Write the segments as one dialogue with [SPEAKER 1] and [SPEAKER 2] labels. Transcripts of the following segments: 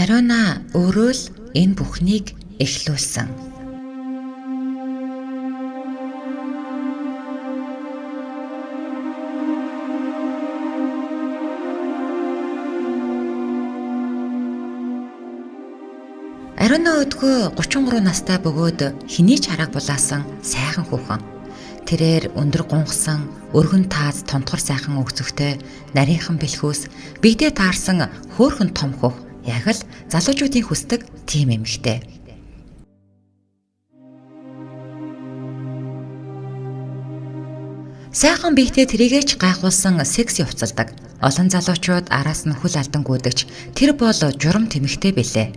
[SPEAKER 1] Ариуна өөрөө л энэ бүхнийг эхлүүлсэн. Ариуна өдгөө 33 настай бөгөөд хэний ч харааг булаасан сайхан хүүхэн. Тэрээр өндөр гунхсан, өргөн тааз тонтгор сайхан өгцөгтэй, нарийнхан бэлхүүс, биедээ таарсан хөөрхөн том хөх, яг л залуучуудын хүсдэг тийм эмэгтэй. Сайхан биетэй тэрийгээ ч гайхуулсан секси хувцалдаг. Олон залуучууд араас нь хөл алдан гүйдэгч тэр бол журам тэмэгтэй билээ.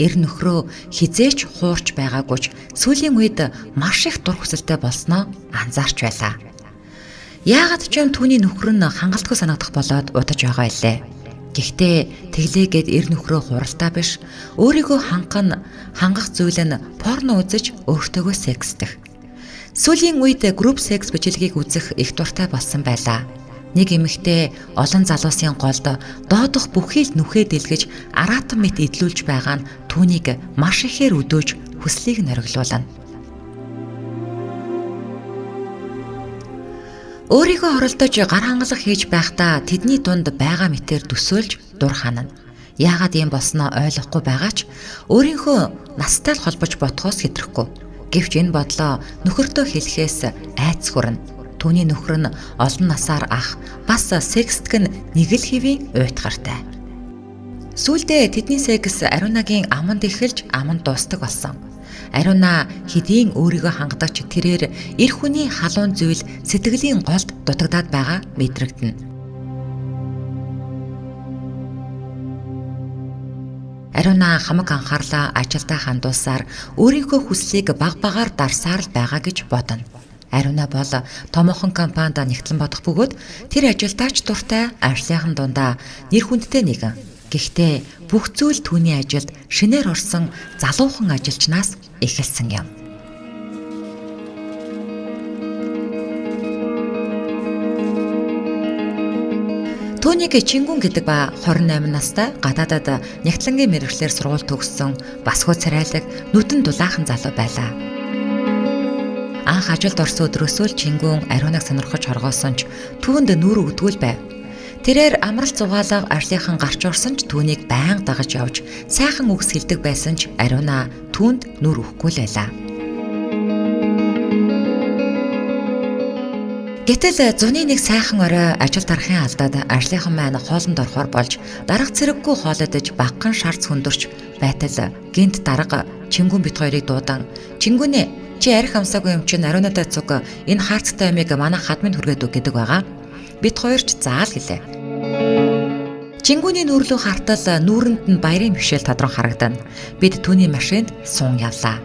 [SPEAKER 1] Эр нөхрөө хизээч хуурч байгаагүй ч сүүлийн үед маш их дур хүсэлтэй болсноо анзаарч байлаа. Яагаад ч юм түүний нөхөр нь хангалтгүй санагдах болоод удаж байгаа илээ. Гэхдээ тэглээгээд эр нөхрөө хуралдаа биш, өөрийгөө хангах нь хангах зүйл нь порно үзэж өөртөөгөө секстэх. Сүүлийн үед групп секс бичлэгийг үзэх их дуртай болсон байлаа. Нэг эмэгтэй олон залуусын голд доодох бүхий л нүхээ дэлгэж араатан мэт идлүүлж байгаа нь түүнийг маш ихээр өдөөж хүслийг нориглуулна. Өөрийгөө хоролдож гар хангалах хийж байхдаа тэдний дунд байгаа мэтээр төсөөлж дур ханана. Яагаад ийм болсноо ойлгохгүй байгаа ч өөрийнхөө настай л холбож бодхоос хэтрэхгүй. Гэвч энэ бодлоо нөхөртөө хэлэхээс айц хүрнэ. Түүний нөхөр нь олон насаар ах, бас секстг нь нэг л хэвийн уйтгартай. Сүүлдээ тэдний секс Ариунагийн аманд эхэлж аманд дуустдаг болсон. Ариуна хэдийн өөрийгөө хангадагч тэрээр эр хүний халуун зүйл сэтгэлийн голд дутагдаад байгаа мэдрэгдэнэ. Ариуна хамаг анхаарлаа ажилдаа хандуулсаар өөрийнхөө хүслийг баг багаар дарсаар л байгаа гэж бодно. Ариуна бол томоохон компанид нэгтлэн бодох бөгөөд тэр ажилдаа ч дуртай ажлынхан дундаа нэр хүндтэй нэгэн. Гэхдээ бүх зүйл түүний ажилд шинээр орсон залуухан ажилчнаас эхэлсэн юм. Түүнийг Чингүн гэдэг ба 28 настай гадаадад нягтлангийн мэргэжлээр сургууль төгссөн басхуу царайлаг нүдэн дулаахан залуу байлаа. Анх ажилд орсон өдрөөсөө л Чингүн Ариунаг сонирхож хоргоосон ч түүнд нүүр өгдөггүй л байв. Тэрээр амралт зугаалга ажлынхан гарч орсон ч түүнийг байнга дагаж явж сайхан үгс хэлдэг байсан ч Ариуна түүнд нүүр өгөхгүй л байлаа. Гэтэл зуны нэг сайхан орой ажил дарахын алдаад ажлынхан маань хоолнд орохоор болж дарга цэрэггүй хоолойдож багахан шарц хөндөрч байтал гинт дарга Чингүн бит хоёрыг дуудан "Чингүнээ, чи арх амсаагүй юм чинь Ариунатай цуг энэ хаарцтай амийг манай хадмын хүргээд өг" гэдэг байгаа. Бит хоёр ч заал гэлээ. Чингүний нүүрлөө хартал нүүрэнд нь баярын бишэл тодрон харагдана. Бид түүний машинд суун явлаа.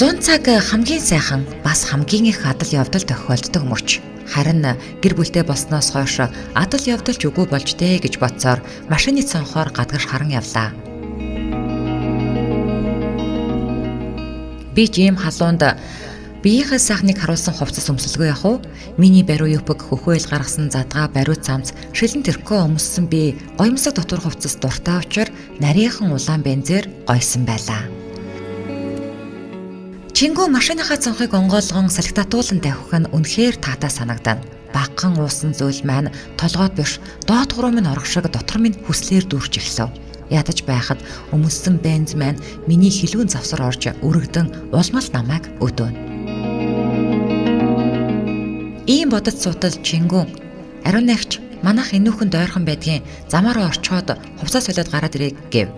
[SPEAKER 1] Зун цаг хамгийн сайхан бас хамгийн их адал явдал тохиолддог мөч. Харин гэр бүлтэй болсноос хойш адал явдалч үгүй болж дээ гэж бодсоор машины цонхоор гадагш харан явлаа. Би ч ийм халуунд биеийнхээ сайхныг харуулсан хувцас өмсөлгүй яах вэ? Миний бариу юпг хөхөөл гаргасан задгаа бариу цамц шилэн тэрхүү өмссөн би гоёмсог дотор хувцас дуртай учир нарийнхан улаан бензээр гойсон байлаа. Чингүн машиныхаа цонхыг онгойлгон салхитатуулан тавих нь үнэхээр таатай санагдана. Багахан уусан зүйл маань толгойд биш доод хуруу минь орох шиг дотор минь хүслээр дүүрч эхлэв. Ядаж байхад өмссөн бенз маань миний хилүүн завсар орж өргөдөн улмал намайг өдөөнө. Ийм бодож сутал Чингүн "Ариунагч, манайх энүүхэн дойрхон байдгийн, замаараа орчхоод хувцас солиод гараад ирээ" гэв.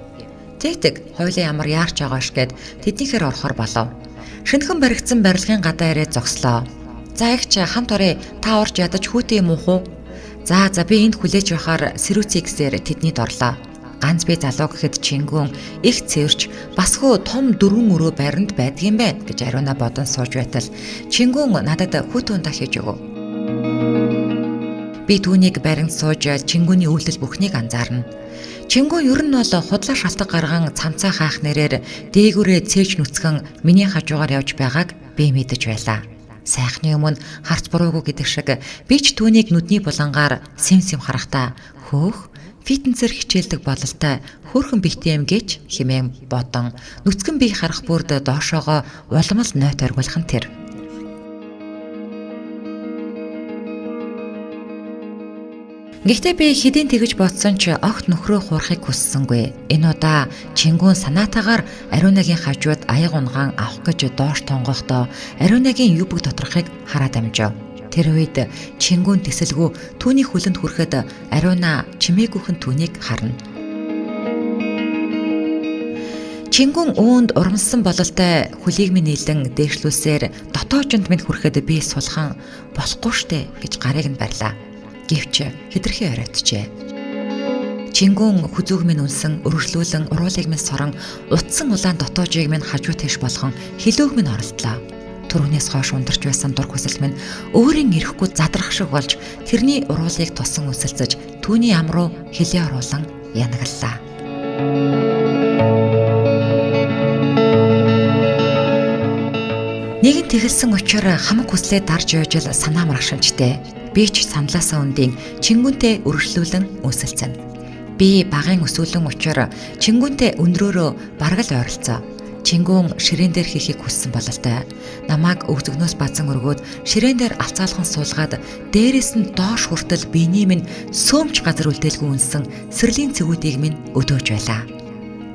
[SPEAKER 1] Тэг хоёулаа ямар яарч байгаа ш гэд тэднийхээр орохоор болов. Шинэхэн баригдсан барилгын гадаа ирээд зогслоо. "За эгч хамт оръё, та орж ядаж хүүтэй юм уу? За би энд хүлээж байхаар сэрүүцээ" гэсээр тэднийд орлоо. Ганц би залуу гэхэд Чингүн их цэвэрч басхүү том дөрвөн өрөө байранд байдгийм байна гэж Ариуна бодон сууж байтал Чингүн надад хүүтэн ундаа хийж өгөв. Би түүнийг баринд сууж Чингүний үйлдэл бүхнийг анзаарна. Чингүн ер нь бол худлаа шалтаг гарган цамцаа хаах нэрээр дээгүүрээ цээж нүцгэн миний хажуугаар явж байгааг би мэдэж байлаа. Сайхны өмнө харц буруугүй гэдэг шиг би ч түүнийг нүдний булангаар сэм сэм харахтаа хөөх фитнесээр хичээлдэг бололтой хөөрхөн биетэй юм гэж хэмээн бодон нүцгэн бие харах бүрд доошоогоо улам л нойт оргиулах нь тэр. Гэхдээ би хэдийн тэгж бодсон ч огт нөхрөө хуурахыг хүссэнгүй. Энэ удаа Чингүн санаатаагаар Ариунагийн хажууд аяг унгаан авах гэж доош тонгохдоо Ариунагийн юбг доторхыг хараад амжив. Тэр үед Чингүн тэсэлгүй түүний хөлөнд хүрэхэд Ариуна чимээгүйхэн түүнийг харна. Чингүн үүнд урамссан бололтой хөлийг минь нийлэн дээшлүүлсээр дотоожинд минь хүрэхэд би сулхан болохгүй штэ гэж гарыг нь барьлаа. Гэвч хэтэрхий оройтжээ. Чингүн хүзүүг минь үнсэн, өргөжлүүлэн уруулыг минь сорон, утсан улаан дотоожийг минь хажуу тийш болгон хилөөг минь оролдлоо. Төрөнөөс хойш ундарч байсан дур хүсэл минь өөрийн ирэхгүй задрах шиг болж тэрний уруулыг тусан өсөлцөж түүний ам руу хилээ оруулан янагаллаа. Нэгэн тэгэлсэн учир хамаг хүслээ дарж явж л санаа маргашинчтэй. Би ч саналаасаа өндийн Чингүнтэй өргөжлүүлэн үнсэлцэн. Би багын өсөөлөн учир Чингүнтэй өндрөөрөө бараг л ойролцоо. Чингүн ширээн дээр хийхийг хүссэн бололтой. Намайг өвзгнөөс базан өргөөд ширээн дээр алцаалхан суулгаад дээрээс нь доош хүртэл биений минь сөөмч газар үлдээлгүй үнсэн сэрлийн цэгүүдийг минь өдөөж байлаа.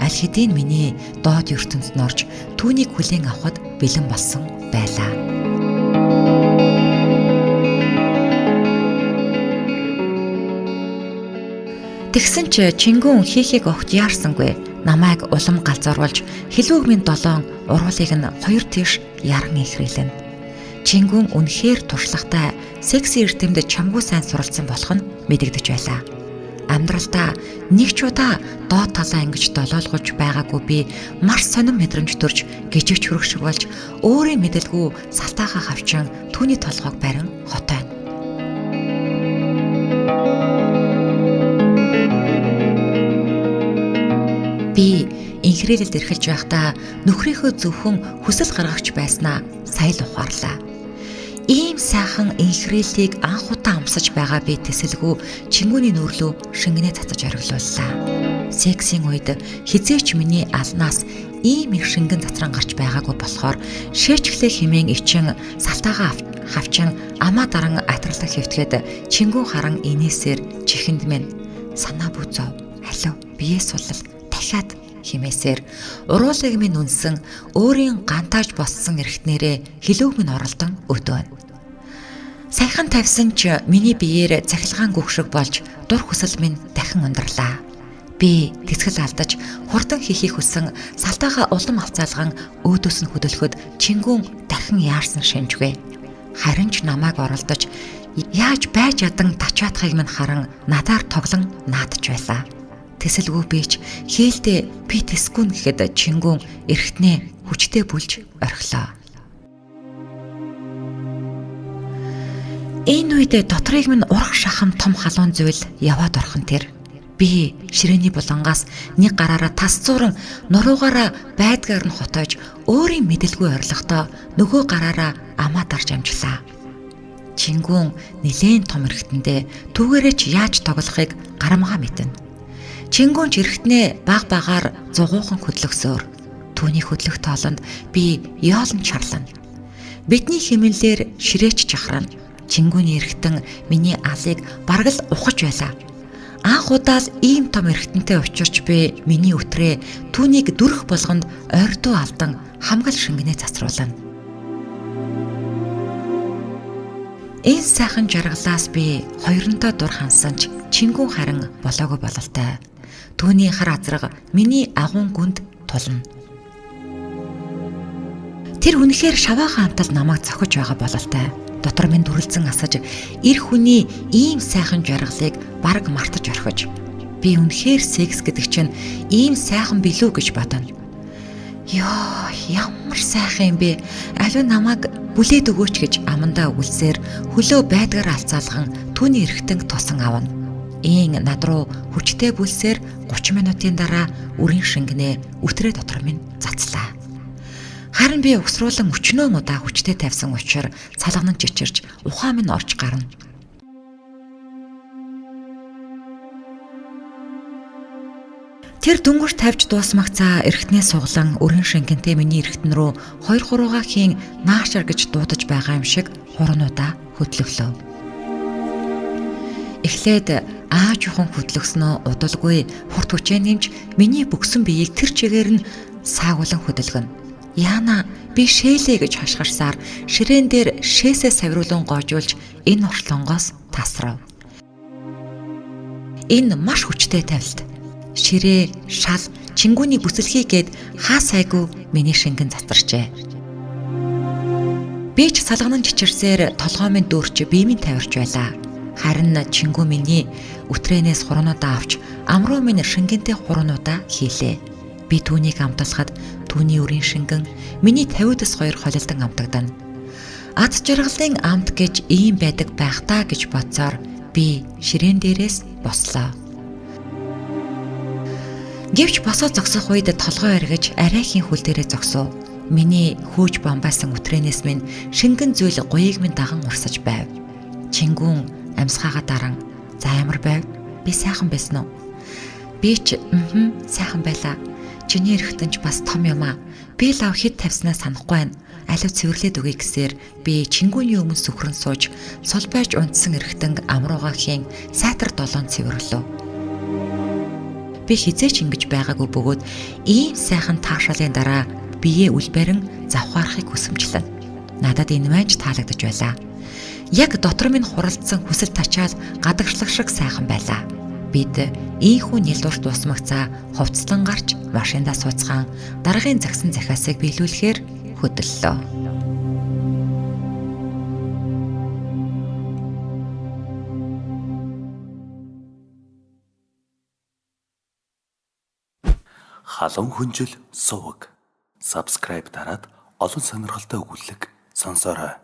[SPEAKER 1] Аль хэдийн миний доод ертөнцид нь орж түүнийг хүлээн авахд бэлэн болсон байлаа. Тэгсэн ч Чингүн хийхийг огт яарсангүй. Намайг улам галзууруулж хилүүг минь долоон уруулыг нь хоёр тийш яран ихрэлэн. Чингүн үнэхээр туршлагатай секси эрдэмтэд чамгүй сайн суралцсан болох нь мэдэгдэж байлаа. Амьдралдаа нэг ч удаа доод талаа ингэж долоолгож байгаагүй би маш сонин мэдрэмж төрж гжигч хөрөх шиг болж өөрийн мэдэлгүй салтаагаа хавчин түүний толгойг барин хотойно. Би инхрийлэлд эрхэлж байхдаа нөхрийнхөө зөвхөн хүсэл гаргагч байснаа сая л ухаарлаа. Ийм сайхан инхрийллийг анх удаа амсаж байгаа би тэсэлгүй Чингүний нүүрлөө шингэнээ цацаж ориглууллаа. Сексийн үед хизээч миний алнаас ийм их шингэн цацран гарч байгаагүй болохоор шээчглээ хэмээн ичин салтаагаа хавчин амаа даран атарлаг хэвтгэхэд Чингүн харан инээсээр чихэнд минь санаа бүцов алив бие сулал дахиад химээсээр уруулыг минь үнсэн өөрийн гантааж боссон эргэтнэрээ хилүүг минь оролдон өдөөнө. Саяхан тавьсан ч миний биеэр цахилгаан гүх шиг болж дур хүсэл минь дахин ундарлаа. Би тэсгэл алдаж хурдан хийхийг хүссэн салтаагаа улам алцаалган өөдөөс нь хөдөлгөхөд Чингүн дахин яарсан шинжгүй. Харин ч намайг оролдож яаж байж ядан тачаатахыг минь харан надаар тоглон наадж байлаа. Тэсэлгүй би ч хээлдээ би тэсгүй гэхэд Чингүн эргэтнээ хүчтэй бүлж орхилоо. Энэ үед дотрыг минь урах шахам том халуун зүйл яваад орхон тэр. Би ширээний булангаас нэг гараараа тас зууран нуруугаараа байдгаар нь хотоож өөрийн мэдэлгүй орилохдоо нөгөө гараараа амаа дарж амжлаа. Чингүн нилээн том эргэтэндээ түүгээрээ ч яаж тоглохыг гарамгаа мэднэ. Чингүн ч эргэтнээ баг багаар зугуухан хөдлөгсөөр түүний хөдлөх тоолонд би ёолн чарлана. Бидний хэмнэлээр ширээч чахрана. Чингүний эргэтэн миний алыг бараг л ухаж байлаа. Анх удаа л ийм том эргэтэнтэй учирч би миний өтрээ түүнийг дүрх болгонд ойрдуу алдан хамгал шингэнээ цацруулна. Энэ сайхан жаргалаас би хоёронтой дур хансан ч Чингүн харин болоогүй бололтой. Түүний хар азраг миний агуун гүнд тулна. Тэр үнэхээр шаваахан амтал намайг зохиж байгаа бололтой. Дотор минь дүрлзэн асаж эр хүний ийм сайхан жаргалыг бараг мартаж орхиж би үнэхээр секс гэдэг чинь ийм сайхан билүү гэж бодоно. Йоо, ямар сайхан юм бэ? Аливаа намайг бүлээд өгөөч гэж амандаа өгүүлсээр хөлөө байдгаар алцаалган түүний эргэтэн тусан авна. Ийн над руу хүчтэй бүлсээр 30 минутын дараа үрийн шингэнээ өтрээ дотор минь цацлаа. Харин би угсруулан өчнөө удаа хүчтэй тавьсан учир салганан чичирч ухаан минь орж гарна. Тэр дүнгэр тавьж дуусмагцаа эргэтнээ суглан өрийн шингэнтэй миний эргэтэн рүү 2 3-гаа хийн наашар гэж дуудаж байгаа юм шиг хурнуудаа хөдлөглөө. Эхлээд аа жухан хөдлөгснөө удалгүй хурд хүчээ нэмж миний бөгсөн биеийг тэр чигээр нь саагуулан хөдөлгөнө. Яна би шээлээ гэж хашгирсаар ширээн дээр шээсээ савируулан гоожуулж энэ орчлонгоос тасрав. Энэ маш хүчтэй тавилт. Ширээ, шал, чингүүний бүсэлхий гээд хаа сайгүй миний шингэн цацарчээ. Би ч салганан чичирсээр толгой минь дүүрч бие минь тавирч байлаа. Харин чингүү миний үтрэнээс хуруунуудаа авч амруу минь шингэнтэй хуруунуудаа хийлээ. Би түүнийг амталхад түүний үрийн шингэн миний тавиудас хоёр холилдон амтагдана. Ад жаргалын амт гэж ийм байдаг байх таа гэж бодсоор би ширээн дээрээс бослоо. Гэвч босоо зогсох үед толгой эргэж арайхийн хөл дээрээ зогсов. Миний хөөж бамбайсан үтрэнээс минь шингэн зүйл гуйг минь даган урсаж байв. Чингүүн амьсгаагаа даран за ямар байв? Би сайхан байсан уу? Би ч сайхан байлаа. Чиний эргэтэн ч бас том юм аа. Би лав хэд тавьснаа санахгүй байна. Алив цэвэрлээд өгье гэсээр би чингүүний өмнө сүхрэн сууж сул байж унтсан эргэтэн амруугаа хийн сайтар долоон цэвэрлэв. Би хизээч ингэж байгаагүй бөгөөд ийм сайхан таашаалын дараа биеэ үл барин завхаарахыг хүсэмжлэн. Надад энэ маань ч таалагдаж байлаа. Яг дотор минь хуралдсан хүсэл тачаал гадагшлах шиг сайхан байлаа. Бид ийхүү нялуурт дуусмагцаа хувцлан гарч машиндаа сууцгаан даргын загсан захиасыг биелүүлэхээр хөдөллөө.
[SPEAKER 2] Халуун хүнжил суваг. Subscribe дараад олон сонирхолтой өгүүлэг сонсоорой.